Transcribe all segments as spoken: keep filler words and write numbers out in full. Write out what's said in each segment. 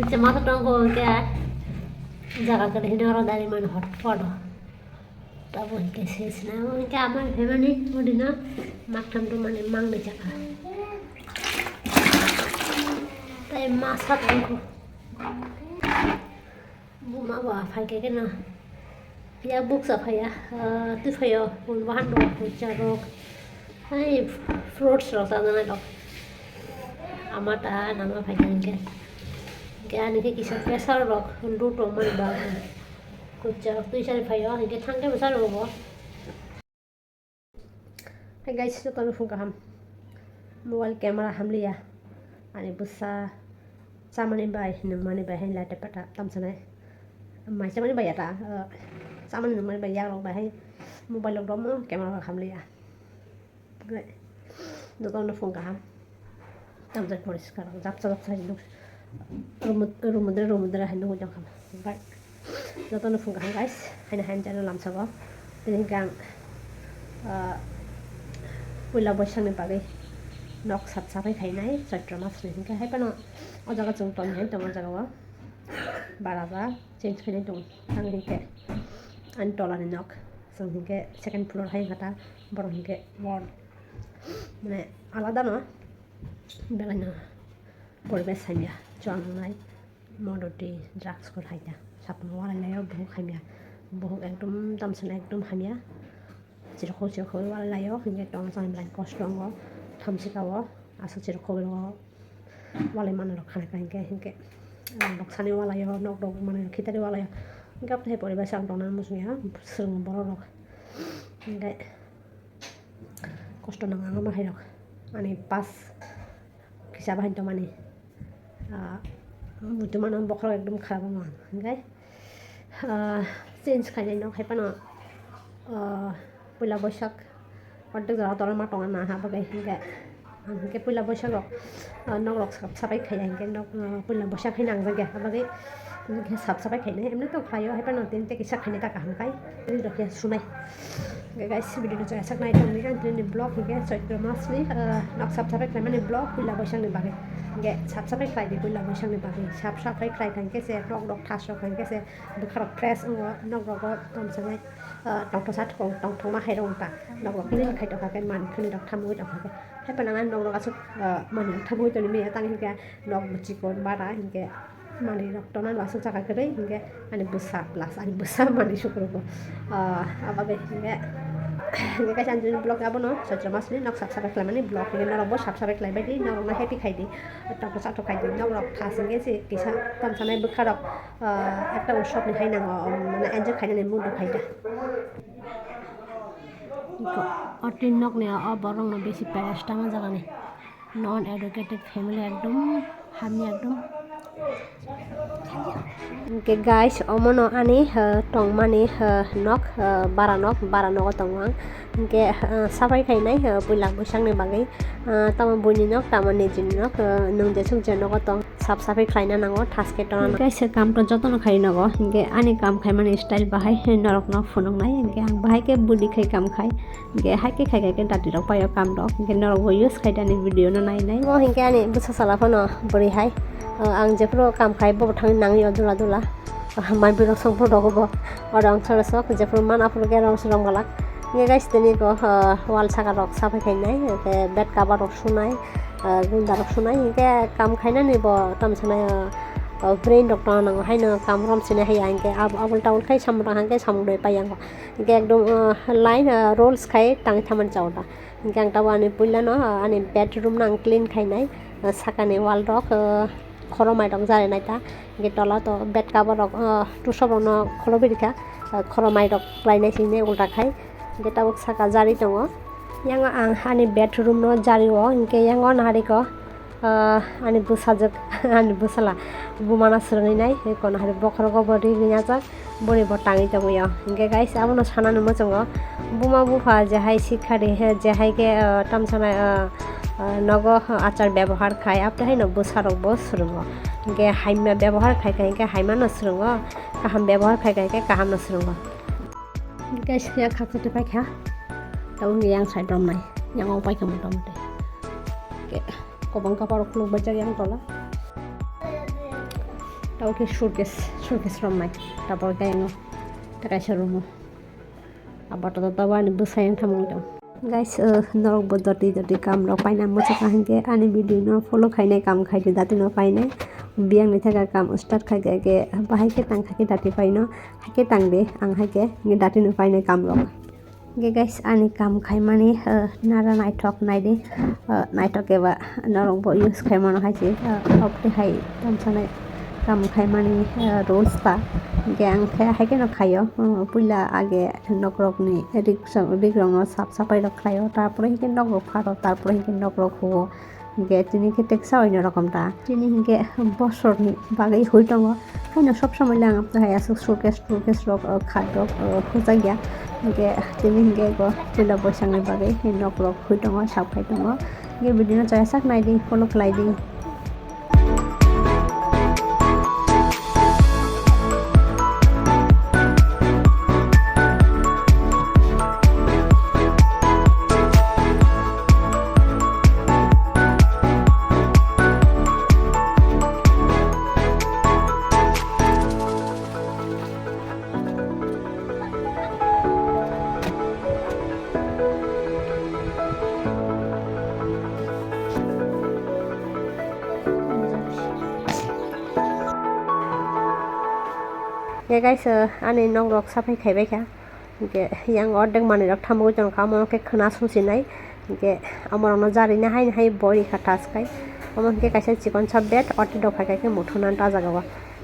Chama to tongko ke jaga kare hino ro dari man hot podo. Tabo hingke sesna, hingke ama phaimani, odino maktham tongmani mangni chakha. Tai masa tongkho. Buma ba phaikhe keno. Ya buksa phaiya, ah, twi phaio, hwn bahan rok, hwn cha rok. Hai fruits rok chana nai rok. Ama ta nama phaikhe hingke. Hingke ani khe kisa pressure rok, hwn rok tongmani ba. Kuchuk twi sari phaio, hingke thangke bwsa rwgo. Hey guys, jotono phung kaham. Mobile camera hamliya. Ani bwsa chamani bai, nungmani bai, hai lata pata tamsanai. Mai chamani bai ata, uh, chamani nungmani bai yakrok bai hai mobile rok domo camera rok hamliya. Jotono phung kaham. Tamjak poriskar, japsa japsa hai nuk. Rumudre rumudre hai nugui tongkha. Bai. Jotono phung kaham guys. Haino haino channel lamsago. Tini hingke ang, ah, puila boisakni bagwi nok sap sapai khainai Chaitra masni hingke hai phano o jaga chwng tongmani hai tongo o jaga o. Bara ba change khainai tongo. Ang hingke ani tolani nok. Chwng hingke second floor hai hata borok hingke ward. Mane alada no. Belai no poribesh hamya, chuang nai, modoti, drugs ko hai ta. Sapung walai laio, buhuk hamya. Buhuk ekdom tamsana ekdom hamya. Chirkhou chirkhou walai laio, hingke tong chang belai kosto wngo. Thamsika o, aswk chirkhou o walai mano rok khana kha hingke, hingke rang rok sani walaio, nok rok mane khitari walaio. Hingke aboni poribesh ang tongna muchungya, swrwng borok rok. Hingke kosto nang ang ama hai rok. Ani pas kisa bahai tongmani. Ah, muitu mano bokhorok ekdom kharap wngma. Hingke, ah, change khainai nok hai phano, ah, puila boisak. Ordek jora tolma tonga na ha bagwi hingke. Ang hingke puila boisak rok, ah, nok rok sap sapai khaiya hingke nok, ah, puila boisak hai nang jakya ha bagwi. Hingke sap sapai khainai, emne to khlaio, hai phano tini tei kisa khainai ta kaham khai. Tini rok ya sunai. Hingke guys, video no chaya sak nai tongni ang tini vlog hingke Chaitra masni, ah, nok sap sapai khlaimani vlog puila boisakni bagwi. Hingke sap sapai khlai di puila boisakni bagwi. Sap sapai khlai thangke se nok rok thas rok thangke se bwkha rok fresh wngo, nok rogo tongsanai, ah, tongthoksa tongthokma hai rok wngkha. Nok rok clean khai tongkha khe mani khwnwi rok thamwi tongkha khe. Hai phano ang nok rok aswk, ah, mani rok thamwi tongwi manya tang hingke. Nok bo chikon bara hingke manwi rok tona no aswk jaga kwrwi hingke ani bwsa plus ani bwsa manwi sukrogo. Ah, abo bai hingke, hingke kaisa ang tini vlog abono Chaitra masni nok sap sapai khlaimani vlog hingke norok bo sap sapai khlai bai di, norok no happy khai di, tongthok sathok khai di, nok rok thas hingke se kisa tamsanai bwkha rok, ah, ekta utsob ni hai nango, mane enjoy khainani mood rok hai kha. O tin nok ni o borok no bisi payas tama jaga ni. Non educated family ekdom hamya ekdom. Hingke guys, omono ani, eh, tongmani, eh, nok, eh, bara nok, bara nogo tongo ang. Hingke, eh, sapai khainai, eh, puila bwsakni bagwi, eh, tamo buini nok, tamo nijini nok, eh, nwng jesuk je nogo tong, sap sapai khlaina nango, thaske tona nango. Guys, kam to jotono khai nogo, hingke ani kam khaimani style bahai norokno phunuknai, hingke ang bahai khe budi khai kam khai. Hingke hai khe khai khai khe dati rok paio kam rok. Hingke norok bo use khai dani video no nai nai. Bo hingke ani bwsa sala phano bwrwi hai. Ah, ang jephuru kam khai bo thangwi nangwi o dula dula. Ah, mai bwrwi rok song phuru rogo bo. Oro ang sora sok jephuru mana phuru khe rong se rong galak. Hingke guys tini ko, ah, wall saka rok sapai khai nai. Hingke bed cover rok sunai. Ah, gunda rok sunai. Hingke kam khai nani bo tam sanai, ah, ah, brain rok tong nango. Haino kam rom sinai hai hingke ab-, abul tabul khai samung tang hingke samung doi pai yango. Hingke ekdom, ah, line, ah, rules khai tangwi thamani chao da. Hingke ang tabuk ani puila no, ah, ani bedroom no ang clean khainai, ah, sakani wall rok, ah, khoromai rok jari nai ta. Hingke tola to bed cover rok, ah, tusok rok no kholobi rikha, ah, khoromai rok khlainai sini ulta khai. Hingke tabuk saka jari tongo. Yang ang ani bedroom no jari o, hingke yang o nahari ko. Ah, ani bwsajwk, ani bwsala bumano swrwngwi nai, kono hai bokhorogo bo ri ri yajak, boni bo tangwi tongwi o. Hingke guys, abono sanani muchungo buma bupha je hai sikha ri he, je hai khe, ah, tamsanai, ah, ah, nogo, ah, achar bebohar khai, aboni haino bwsarok bo swrwngo. Hingke hamya bebohar khai kha hingke hamya no swrwngo, kaham bebohar khai kha hingke kaham no swrwngo. Guys, yang khakchangtwi paikha, tabuk hingke yang side romnai, yang o paikha mota moti. Hingke. Kwbang kaparok khuluk baijak yang tola. Oke, suitcase, suitcase romnai. Tabor khe ano. Takaisa room o. Abato to tawani bwsai wng tamo wng tong. Guys, uh, norok bo doti doti kam rok paina muchaka hinkhe ani video no follow khainai, kam khaidi dati no painai. Biyang ni thaka kam start khai khe bahai khe tang kha khe dati paino. Haikhe tang de, ang haikhe dati no painai kam rok. Ge guys, ani kam khaimani, uh, nara naithok naidi, uh, naithok eba norok bo use khaimano hai se, uh, obte hai tamsanai kam khaimani, uh, rules ta. Ge ang khe haikhe no khaio, uh, puila age nokrokni rik, rikrokno sap sapai rok khlaio, tarpore hinkhe nokrok pharo, tarpore hinkhe nokrok huo. Hinkhe tini khe teksa oino rokom ta. Tini hinkhe bosorni bagwi hui tongo. Haino sob somoi le ang hai aswk suitcase, suitcase rok, uh, khat rok, uh, hujakya. Hinkhe tini hinkhe bo puila boisakni bagwi nok rok hui tongo, sak phai tongo. Hinkhe video no chaya sak naidi, follow khlaidi. Ye guys, uh, ani nok rok saphai khaibai kha. Hinkhe yang ordek manwi rok thamwi tongkha, omo khe khna susinai. Hinkhe omo rokno jarinai haino hai boi rikha task khai. Omo hinkhe kaisa chikon sa bed, oti dopha khe muthuna ta jaga o.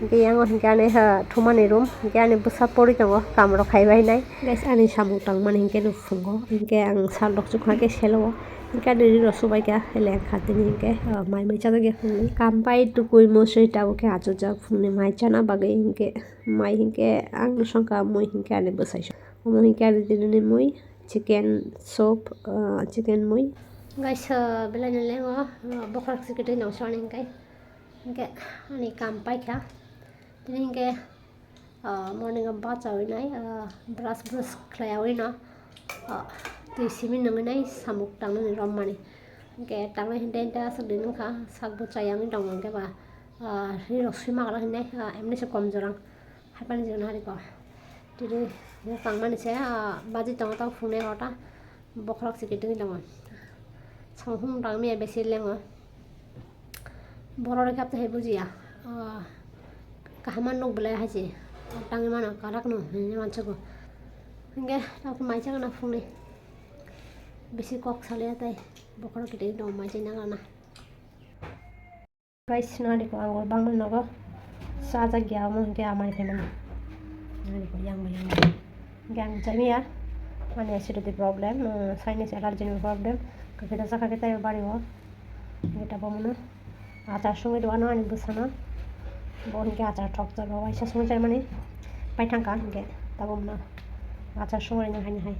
Hinkhe yang o hinkhe ani, ha, thumani room, hinkhe ani bwsa pori tongo, kam rok khaibai nai. Guys, ani samung tangmani hinkhe no phungo, hinkhe ang sal rok chukha khe selo o. Hinkhe ani ri rok subai kha, lengkha tini hinkhe, uh, mai mai chajak ya phungni. Kam pai tukui mosri tabuk khe achukjak phungni mai chana bagwi hinkhe. Mai hinkhe ang no songkha mui hinkhe ani bwsai song. Omo hinkhe ani dinini mui chicken soup, ah, chicken mui. Guys, ah, belai no lengo, ah, bokhorok sikitwi nang soni hinkhe. Hinkhe ani kam paikha. Tini hinkhe, ah, morning o bachawi nai, ah, brush brush khlaiwi no, ah, twi simi nungwi nai samuk tangnani rommani. Hinkhe tangnai hinkhe aswk di nungkha, sak bo chayangwi tongo hinkhe ba, ah, ri rok swi magwlak hinwi, ah, emni se kom jorang. Haipani jigana hariko. Tini bo tangmani se, ah, baji tongo tamo phungnai hota. Bokhorok se kiting tongo. Song hum tang miya besi lengo. Borok rok kap hai bujiya. Ah, kaham nok belai hai se. Tangwi mano karak no hinwi mansugo. Hinkhe tamo mai chakna phungnai. Besi kok saliya tai. Bokhorok kiting tongo mai chai nangana. Guys, nari ko ang bangma nogo sajak ya omo hinkhe amari khe mani. Nari ko yang bo yang bo. Hinkhe ang chamiya, ani acidity problem, uh, sinus allergy ni problem. Kakita sakha kita bari o. Hinkhe tabo mano. Achar songwi do ano ani bwsano. Bo hinkhe achar thok jago waisa songwi chai mani. Pai thangkha hinkhe tabo mano. Achar songwi no hai no hai.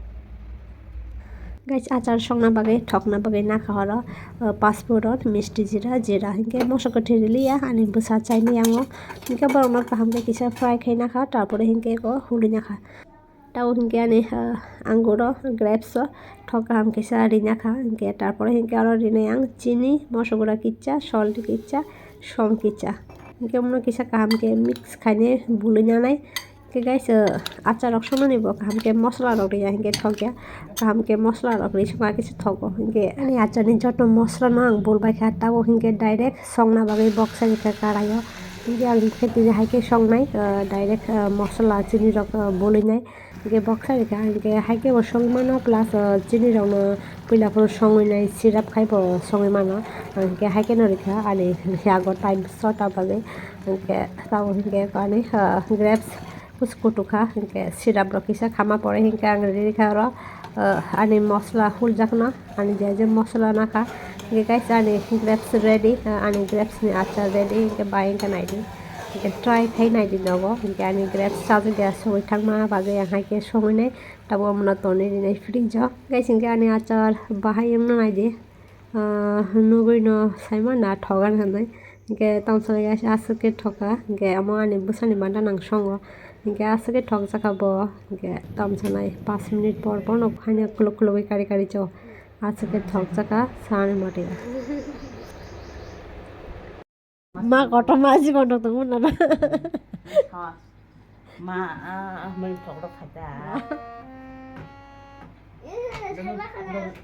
Guys, achar songna bagwi, thokna bagwi nakha oro, uh, pasphuron, misti jira, jira hinkhe moso kwthwi riliya ani bwsa chaini yango. Hinkhe borokno kaham khe kisa fry khai nakha, tarpore hinkhe eko hului nakha. Tabo hinkhe ani, uh, anguro, grapes o thok kaham kisa ri nakha. Hinkhe tarpore hinkhe oro rinai ang chini, moso gura kicha, salt kicha, song kicha. Hinkhe omono kisa kaham khe mix khainai bului nanai. Khe guys, uh, achar rok songnani bo kaham khe mosla rok riya hinkhe thok ya, kaham khe mosla rok ri songma khe se thogo. Hinkhe ani achar ni joto mosla no ang bul bai kha, tabo hinkhe direct songna bagwi box rikha karai o. Hinkhe ang hinkhe tini hai khe songnai, uh, direct, uh, mosla chini rok, uh, bului nai. Hinkhe box rikha hinkhe hai khe bo songwi mano plus, uh, chini rok no puila phuru songwi nai syrup khai bo songwi mano. Hinkhe hai khe no rikha ani yago time sota bagwi. Hinkhe tabo hinkhe ani, uh, grapes. Kusu kutu kha, hinkhe syrup rok kisa khama pore hinkhe ang riri kha oro, ah, ani mosla huljakno, ani je je mosla nakha. Hinkhe guys, ani grapes ready, ah, ani grapes ni achar ready, hinkhe bai hinkhe naidi. Hinkhe try khai naidi nogo, hinkhe ani grapes chajak ya sogwi thangma bagwi ang hai khe songwi nai, tabo omono tonwi rinai fridge o. Guys, hinkhe ani achar bahai wngna naidi. Ah, nugui no saima na thogan hinwi. Hinkhe tamsonai aswk khe thokha. Hinkhe amo ani bwsani manda nang songo. Hinkhe aswk khe thokjakha bo. Hinkhe tamsonai panch minute por por no haino kuluk kulugwi kari kari cho. Aswk khe thokjakha sani mate. Ma kotor ma si kotor tong na. Ha. Ma, ah, ah, mui thok rok khaida.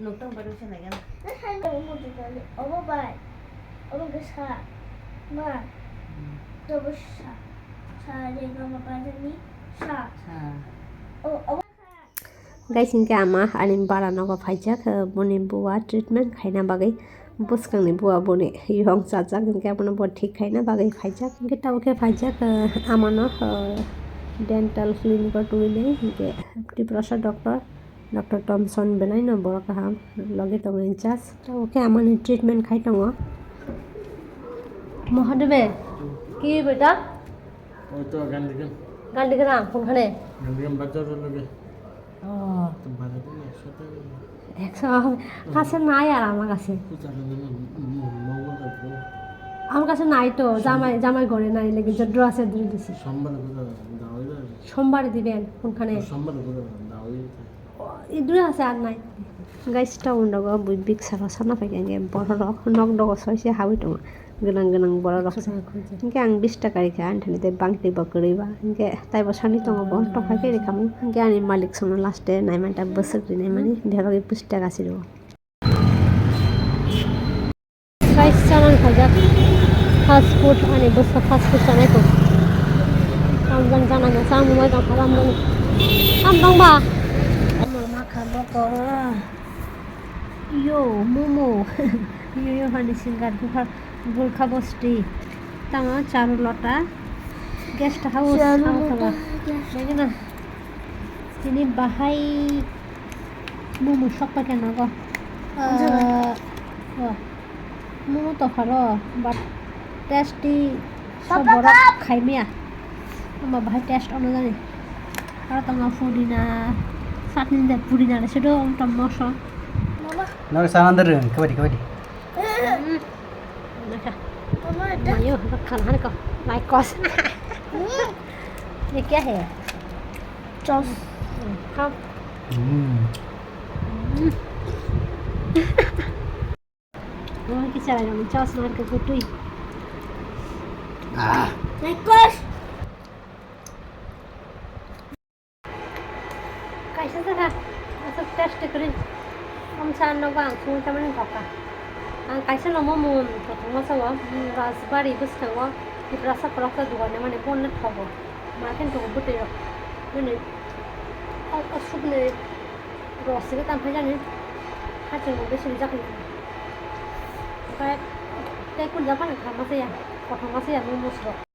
Nutang baru sini kan. Obo bai. Obo ke sa. Ma. Hmm. Tobo sa. Sa de mama pajani sa. Sa. O, obo. Guys, hinkhe ama ani bara nogo phaijak, eh, boni bua treatment khaina bagwi, bwskangni bua boni yong chajak, hinkhe abono bo thik khaina bagwi phaijak. Hinkhe tabukhe phaijak, eh, amano, eh, dental clinic o tubui nai, hinkhe Tiprasa doctor, Doctor Thomson belai no borok kaham logi tongo in charge. Tabukhe amani treatment khai tongo. Mahadeve, ki beta? Oi to Gandhigram. Gandhigram, kunkhane? Gandhigram bazar loge. Oh. To bazar ni ekso taka. Ekso, kaisa nai ar ama kaisa. Pujari ni mo-, mo-, mo-, mo-, mo-, Ama kaisa nai to, jamai, jamai gore nai lagi jodro ase duri disi. Sombar buda dawi da. Sombar diben, kunkhane? Sombar buda dawi. Idura ase ar nai. Guys, town rogo bui biksa rok sana paikha, hinkhe borok rok nok dogo soise hawi tongo. Gwnang gwnang borok rok se. Hinkhe ang bish taka rikha, ani thani tei bangtwi bo kwrwi ba. Hinkhe taibo sani tongo bo, tokha khe rikha mo. Hinkhe ani malik songno last e naimanta bwswk rinai mani, bebagwi bish taka si rwo. Guys, chana khaijak fast food, ani bwsa fast food chanai kho. Tamjang chana khe chamung bai tong kha tamjang. Tamjang ba? Ama makha boko. Yo, momo. Yo, yo, hani singar bukha. Gulkha bosti, tamo charu lota, guest house, Charu lota, guest. Begina. Tini bahai momo sok paikha nogo. Ah. Ah, oh. Momo to pharo, but tasty. Papa, sob borok kap. Khaimya. Ama bahai taste ono jani. Aro tongo pudina, chutney de pudina le sudo, um, tom moso. Mama. Nang sana de rung, kabadi, kabadi. Hmm. Naka. Mama, da. Mayo, bakal han ko. My gosh. Hmm. Ye kya hai? Sauce. Hmm, khao. Hmm. Hmm. Mama ki chala jani sauce mar ko kutui. Ah. My gosh. Kaisa jaga, aswk tasty kwrwi. Om sa nokba ang sungwi chamani kokha. Ang kaisa no momo kothoma sao, mm, Rajbari bwskango Tiprasa khoroksa dogan ni mani bonno thogo. Ma khe thogo bwtwi rok. Mani, o, o sukni rosini tam phai jani. Hachwk bo besi rijak ni. Okai, tei kun japan kha ma saya. Kothoma saya momos rok.